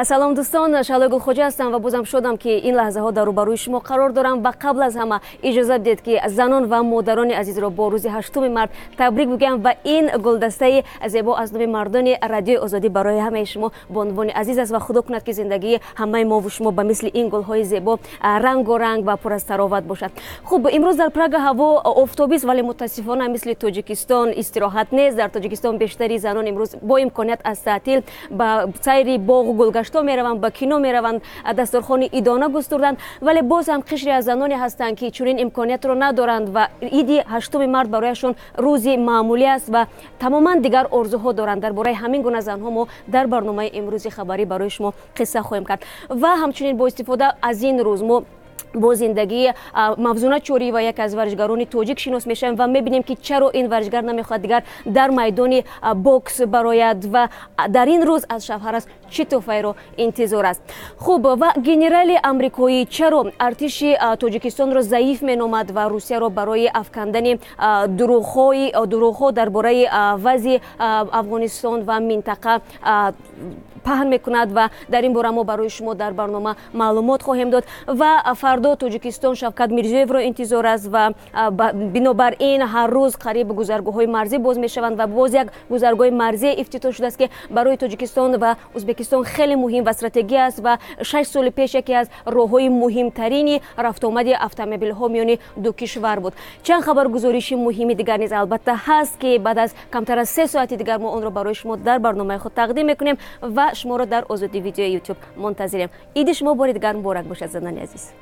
Салом, дӯстон, Шаҳлои Гулхоҷа ҳастам ва бозам шодам, ки ин лаҳзаҳо дар рӯбарӯи шумо қарор дорам. Ва қабл аз ҳама иҷозат диҳед, ки занон ва модарони азизро бо рӯзи 8 март табрик бигӯям ва ин гулдастаи зебо аз номи мардони Радиои Озодӣ барои ҳамаи шумо, бонувони азиз аст. Ва Худо кунад, ки зиндагии ҳамаи мову шумо ба мисли ин гулҳои зебо рангоранг ва пур аз тароват бошад. Хуб, имрӯз дар Прага ҳаво офтобист, вале мутаассифона мисли Тоҷикистон истироҳат нест. Дар Тоҷикистон бештари занон имрӯз бо имконият аз таътил ба сайри боғу гулгаштҳо мераванд, ба кино мераванд, дастурхони идона густурданд, вале боз ҳам қишре аз заноне ҳастанд, ки чунин имкониятро надоранд ва иди 8 март барояшон рӯзи маъмулӣ аст ва тамоман дигар орзуҳо доранд. Дар бораи ҳамин гуна занҳо мо дар барномаи имрӯзи хабарӣ барои шумо қисса хоҳем кард. Ва ҳамчунин бо истифода аз ин рӯз мо бо зиндагии Мавзуна Чориева, яке аз варзишгарони тоҷик, шинос мешавем ва мебинем, ки чаро ин варзишгар намехоҳад дигар дар майдони бокс барояд ва дар ин рӯз аз шавҳараш чӣ тӯҳфаеро интизор аст. Хуб, ва генерали амрикоӣ чаро артиши Тоҷикистонро заиф меномад ва Русияро барои афкандани дурӯғҳо дар бораи вазъи Афғонистон ва минтақа паҳн мекунад? Ва дар ин бора мо барои шумо дар барнома маълумот хоҳем дод. Ва фардо Тоҷикистон Шавкат Мирзиёевро интизор аст ва бинобар ин ҳар рӯз қариб гузаргоҳҳои марзӣ боз мешаванд ва боз як гузаргоҳи марзӣ ифтитоҳ шудааст, ки барои Тоҷикистон ва Ӯзбекистон хеле муҳим ва стратегӣ аст ва 6 соли пеш яке аз роҳҳои муҳимтарини рафтуомади автомобилҳо миёни ду кишвар буд. Чанд хабаргузориши муҳими дигар низ албатта ҳаст, ки баъд аз камтар аз 3 соати дигар мо онро барои шумо дар барномаи худ тақдим мекунем ва шуморо дар Озодӣ Видеои Ютуб мунтазирем. Иди шумо бори дигар муборак бошад, занони азиз.